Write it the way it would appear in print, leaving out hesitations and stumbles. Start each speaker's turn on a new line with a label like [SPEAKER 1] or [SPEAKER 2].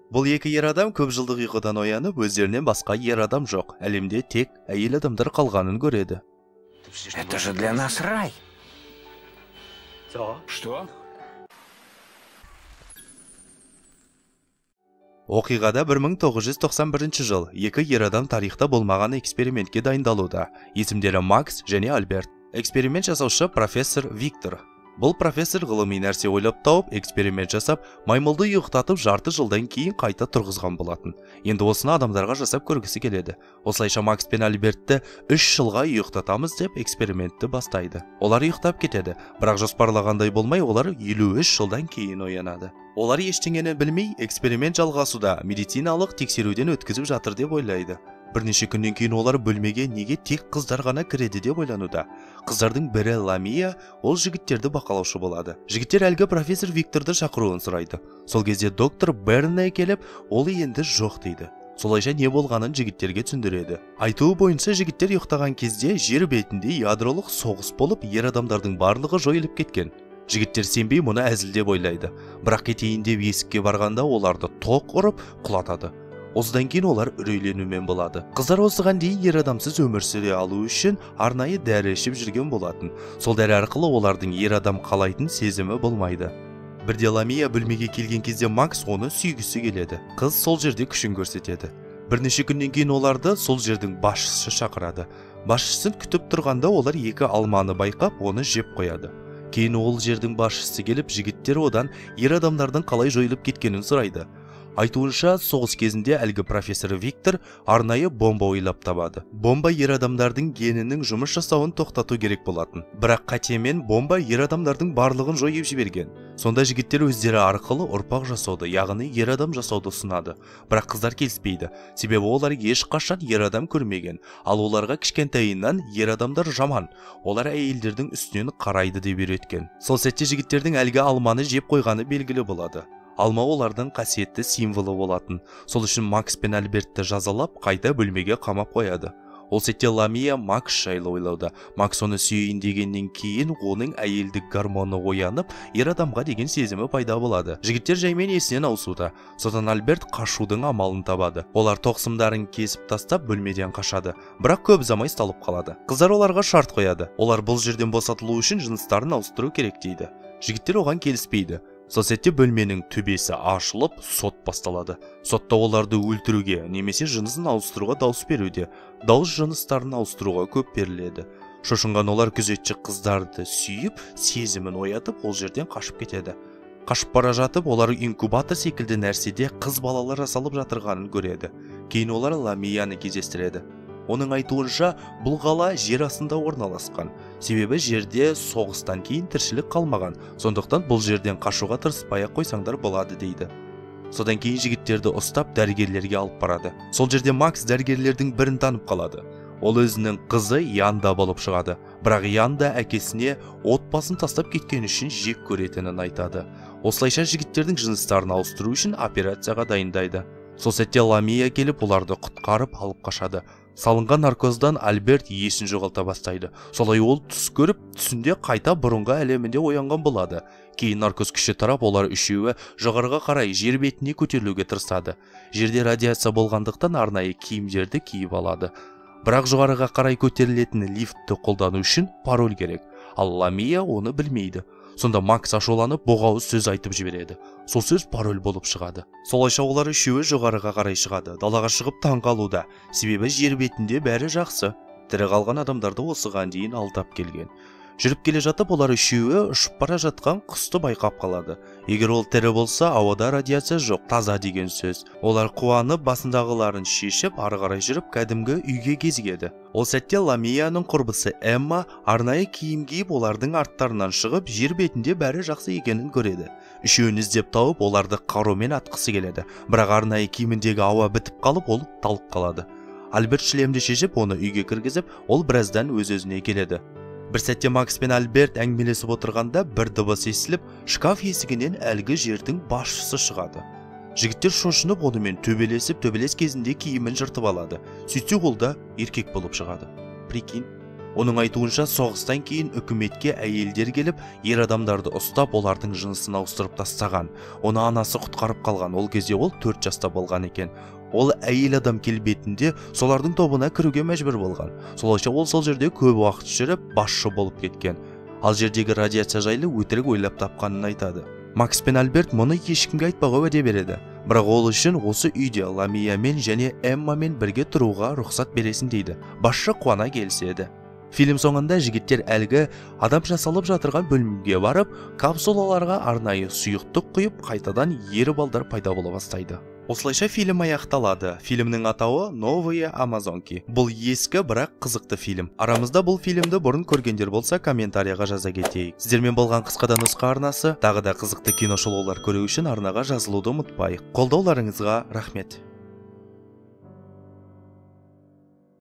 [SPEAKER 1] Бұл екі ер адам көп жылдық ұйқыдан оянып, өздерінен басқа ер адам жоқ. Әлемде тек әйел адамдар қалғанын көреді.
[SPEAKER 2] Это же для нас рай. Что?
[SPEAKER 1] Оқиғада 1991 жыл екі ер адам тарихта болмаған экспериментке дайындалуда. Есімдері Макс және Альберт. Эксперимент жасаушы профессор Виктор. Бұл профессор ғылыми нәрсе ойлап тауып, эксперимент жасап, маймылды ұйықтатып жарты жылдан кейін қайта тұрғызған болатын. Енді осыны адамдарға жасап көргісі келеді. Осылайша Макс пен Альбертті 3 жылға ұйықтатамыз деп экспериментті бастайды. Олар ұйықтап кетеді, бірақ жоспарлағандай болмай олар 53 жылдан кейін оянады. Олар ештеңені білмей, эксперимент жалғасуда, медициналық тексеруден өткізіп жатыр деп ойлайды. Бірнеше күннен кейін олар бөлмеге неге тек қыздар ғана кіреді деп ойлануда. Қыздардың бірі Ламия, ол жігіттерді бақылаушы болады. Жігіттер әлгі профессор Викторды шақыруын сұрайды. Сол кезде доктор Берне келіп, ол енді жоқ дейді. Солайша не болғанын жігіттерге түсіндіреді. Айтуы бойынша жігіттер ұйықтаған кезде жер бетінде ядролық соғыс болып, ер адамдардың барлығы жойылып кеткен. Жігіттер сенбей мұны әзіл деп ойлайды. Бірақ кетейін деп есікке барғанда оларды тоқ ұрып құлатады. Осыдан кейін олар үрейленумен болады. Қыздар осыған дейін ер адамсыз өмір сүре алу үшін арнайы дәрі ішіп жүрген болатын. Сол дәрі арқылы олардың ер адам қалайтын сезімі болмайды. Бірде Ламия бөлмеге келген кезде Макс оны сүйгісі келеді. Қыз сол жерде күшін көрсетеді. Бірнеше күннен кейін оларды сол жердің басшысы шақырады. Басшысын күтіп тұрғанда олар екі алманы байқап, оны жеп қояды. Кейін ол жердің басшысы келіп, жігіттер одан ер адамдардың қалай жойылып кеткенін сұрайды. Айтуынша, соғыс кезінде әлгі профессор Виктор арнайы бомба ойлап табады. Бомба ер адамдардың генінің жұмыс жасауын тоқтату керек болатын. Бірақ қатемен бомба ер адамдардың барлығын жойып жіберген. Сонда жігіттер өздері арқылы ұрпақ жасауды, яғни ер адам жасауды ұсынады. Бірақ қыздар келіспейді. Себебі олар ешқашан ер адам көрмеген. Ал оларға кішкентайынан ер адамдар жаман. Олар әйелдердің үстінен қарайды деп үйреткен. Сол сәтте жігіттердің әлгі алманы жеп қойғаны белгілі болады. Алма олардың қасиетті символы болатын. Сол үшін Макс пен Альбертті жазалап, қайта бөлмеге қамап қояды. Ол сәтте Ламия Макс жайлы ойлауда. Макс оны сүйейін дегеннен кейін оның әйелдік гормоны оянып, ер адамға деген сезімі пайда болады. Жігіттер жаймен есінен ауысуда. Содан Альберт қашудың амалын табады. Олар тоқсымдарын кесіп тастап бөлмеден қашады. Бірақ көп ұзамай ұсталып қалады. Қыздар оларға шарт қояды. Олар бұл жерден босатылу үшін жыныстарын ауыстыру керек дейді. Жігіттер оған келіспейді. Сол сәтте бөлменің төбесі ашылып, сот басталады. Сотта оларды өлтіруге немесе жынысын ауыстыруға дауыс беруде. Дауыс жыныстарын ауыстыруға көп беріледі. Шошынған олар күзетші қыздарды сүйіп, сезімін оятып, ол жерден қашып кетеді. Қашып бара жатып, олар инкубатор секілді нәрседе қыз балалар жасалып жатырғанын көреді. Кейін олар Ламияны кездестіреді. Оның айтуынша, бұл қала жер астында орналасқан. Себебі жерде соғыстан кейін тіршілік қалмаған. Сондықтан бұл жерден қашуға тырыспай-ақ қойсаңдар болады дейді. Содан кейін жігіттерді ұстап дәрігерлерге алып барады. Сол жерде Макс дәрігерлердің бірін танып қалады. Ол өзінің қызы Янда болып шығады. Бірақ Янда әкесіне отбасын тастап кеткен үшін жек көретінін айтады. Осылайша жігіттердің жыныстарын ауыстыру үшін операцияға дайындайды. Сол сәтте Ламия келіп оларды құтқарып алып қашады. Салынған наркоздан Альберт есін жоғалта бастайды. Солай ол түс көріп, түсінде қайта бұрынғы әлемінде оянған болады. Кейін наркоз күші тарап, олар үшеуі жоғарыға қарай жер бетіне көтерілуге тырысады. Жерде радиация болғандықтан арнайы киімдерді киіп алады. Бірақ жоғарыға қарай көтерілетін лифтті қолдану үшін пароль керек. Ал Ламия оны білмейді. Сонда Макс ашуланып, боғауыз сөз айтып жібереді. Сол сөз пароль болып шығады. Солайша олар үшеуі жоғарыға қарай шығады. Далаға шығып таң қалуда. Себебі жер бетінде бәрі жақсы. Тірі қалған адамдарды осыған дейін алдап келген. Жүріп келе жатып, олар үшеуі ұшып бара жатқан құсты байқап қалады. Егер ол тірі болса, ауада радиация жоқ, таза деген сөз. Олар қуанып, басындағыларын шешіп, ары қарай жүріп, кәдімгі үйге кезігеді. Ол сәтте Ламияның құрбысы Эмма арнайы киім киіп, олардың арттарынан шығып, жер бетінде бәрі жақсы екенін көреді. Үшеуін іздеп тауып, оларды қарумен атқысы келеді. Бірақ арнайы киіміндегі ауа бітіп қалып, ол талып қалады. Альберт шлемді шешіп, оны үйге кіргізіп, ол біраздан өз-өзіне келеді. Бір сәтте Макс пен Альберт әңгімелесіп отырғанда бір дыбыс естіліп, шкаф есігінен әлгі жердің басшысы шығады. Жігіттер шошынып, онымен төбелесіп, төбелес кезінде киімін жыртып алады. Сөйтсе ол да еркек болып шығады. Прикинь. Оның айтуынша, соғыстан кейін үкіметке әйелдер келіп, ер адамдарды ұстап, олардың жынысын ауыстырып тастаған. Оны анасы құтқарып қалған. Ол кезде ол 4 жаста болған екен. Ол әйел адам келбетінде солардың тобына кіруге мәжбүр болған. Солайша ол сол жерде көп уақыт жүріп, басшы болып кеткен. Ал жердегі радиация жайлы өтірік ойлап тапқанын айтады. Макс пен Альберт мұны ешкімге айтпауға уәде береді. Бірақ ол үшін осы үйде Ламиямен және Эммамен бірге тұруға рұқсат бересін дейді. Басшы қуана келіседі. Фильм соңында жігіттер әлгі адам жасалып жатырған бөлімге барып, капсулаларға арнайы сұйықтық құйып, қайтадан ер балдар пайда бола бастайды. Осылайша фильм аяқталады. Фильмнің атауы «Новые Амазонки». Бұл ескі, бірақ қызықты фильм. Арамызда бұл фильмді бұрын көргендер болса, комментарияға жаза кетейік. Сіздермен болған қысқадан нұсқа арнасы. Тағы да қызықты киношолаулар көру үшін арнаға жазылуды ұмытпайық. Қолдауларыңызға рахмет.